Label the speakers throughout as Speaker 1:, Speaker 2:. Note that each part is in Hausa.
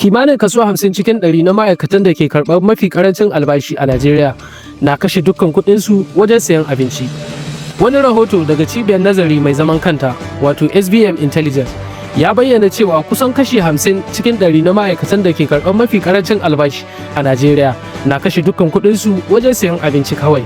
Speaker 1: Kimanin kaso 50% na ma'aikatan da ke karɓar mafi karancin albashi a Najeriya na kashe dukkan kuɗinsu wajen sayan abinci. Wani rahoto daga cibiyar nazari mai zaman kanta, wato SBM Intelligence, ya bayyana cewa kusan kashi 50% na ma'aikatan da ke karɓar mafi karancin albashi a Najeriya na kashe dukkan kuɗinsu wajen sayan abinci kawai.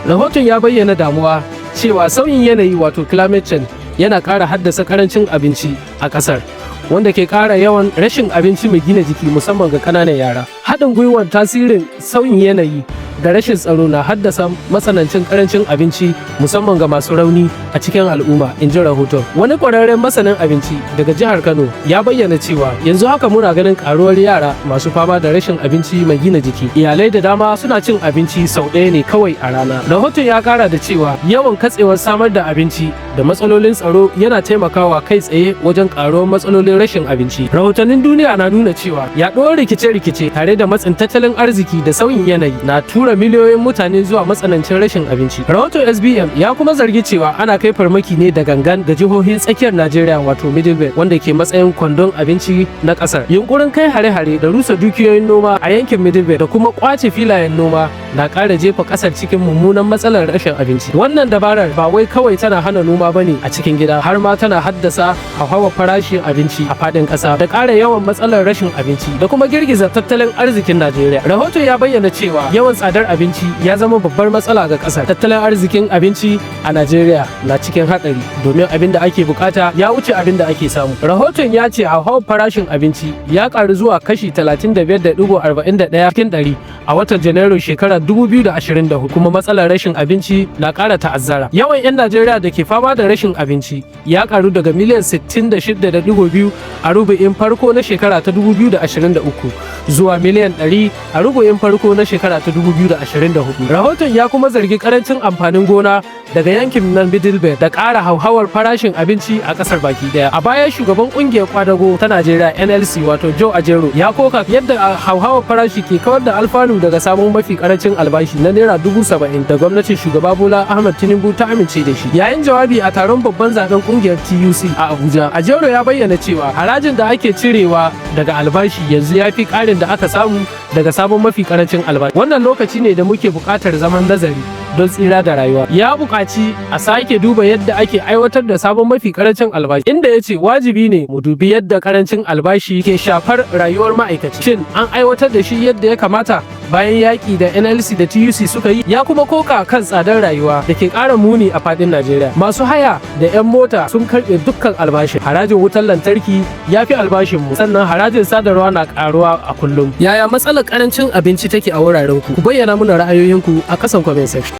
Speaker 1: Rahoton ya bayyana damuwa cewa sauyin yanayi, wato climate change, yana ƙara haddasa karancin abinci a ƙasar, wanda ke ƙara yawan rashin abinci mai gina jiki, musamman ga ƙananan yara. Haɗin gwiwar tasirin sauyin yanayi da rashin tsaro na haddasa matsanancin karancin abinci, musamman ga masu rauni a cikin al'umma, in ji rahoton. Wani ƙwararren masanin abinci daga jihar Kano ya bayyana cewa yanzu haka muna ganin ƙaruwar yara masu fama da rashin abinci mai gina jiki. Iyalai da dama suna cin abinci sau ɗaya ne kawai a rana. Rahoton ya ƙara da cewa yawan katsewar samar da abinci da matsalolin tsaro yana taimakawa kai tsaye wajen ƙaruwar matsalolin rashin abinci. Rahotannin duniya na nuna cewa yaɗuwar rikice-rikice tare da matsin tattalin arziki da sauyin yanayi na tura miliyoyin mutane zuwa matsanancin rashin abinci. Rahoton SBM ya kuma zargi cewa ana kai farmaki ne da gangan ga jihohin tsakiyar Najeriya, wato Middle Belt, wanda ke matsayin kwandon abinci na ƙasar. Yunkurin kai hare-hare da rusa dukiyoyin noma a yankin Middle Belt da kuma kwace filayen noma na ƙara jefa ƙasar cikin mummunan matsalar rashin abinci. Wannan dabarar ba wai kawai tana hana noma bane a cikin gida, har ma tana haddasa hauhawar farashin abinci a faɗin ƙasa da ƙara yawan matsalar rashin abinci da kuma girgiza tattalin arzikin Najeriya. Rahoton ya bayyana cewa yawan tsadar abinci ya zama babbar matsala ga ƙasar. Tattalin arzikin abinci a Najeriya na cikin hatsari domin abin da ake bukata ya wuce abin da ake samu. Rahoton ya ce hauhawar farashin abinci ya ƙaru zuwa kashi 35.41% a watan Janairu shekarar 2024, kuma matsalar rashin abinci na ƙara ta'azzara. Yawan 'yan Najeriya da ke fama da rashin abinci ya ƙaru daga miliyan 66.2 a rubu'in farko na shekara ta 2023 zuwa miliyan 100 a rubu'in farko na shekara ta 2024. Rahoton ya kuma zargi karancin amfanin gona daga yankin nan Middle Belt da ƙara hauhawar farashin abinci a ƙasar baki daya. A baya, shugaban ƙungiyar kwadago ta Najeriya, NLC, wato Joe Ajaero, ya koka yadda hauhawar farashi ke kawar da alfanu daga samun mafi karancin albashi na naira 70,000 da gwamnatin shugaba Bola Ahmed Tinubu ta amince da shi. Yayin jawabi a taron babban zaben kungiyar TUC a Abuja, Ajaero ya bayyana cewa harajin da ake cirewa daga albashi yanzu ya fi ƙarin da aka samu daga sabon mafi karancin albashi. Wannan lokaci ne da muke buƙatar zaman nazari don tsira da rayuwa. Ya buƙaci a sake duba yadda ake aiwatar da sabon mafi karancin albashi, inda ya ce wajibi ne mu dubi yadda karancin albashi ke shafar rayuwar ma'aikaci. Shin an aiwatar da shi yadda ya kamata bayan yaƙi da NLC da TUC suka yi? Ya kuma koka kan tsadar rayuwa da ke ƙara muni a faɗin Najeriya. Masu haya da 'yan mota sun karɓe dukkan albashin. Harajin wutar lantarki ya fi albashin mu, sannan harajin sadarwa na ƙaruwa a kullum. Yaya matsalar karancin abinci take a wuraren ku? Ku bayyana mana ra'ayoyinku a ƙasan comment section.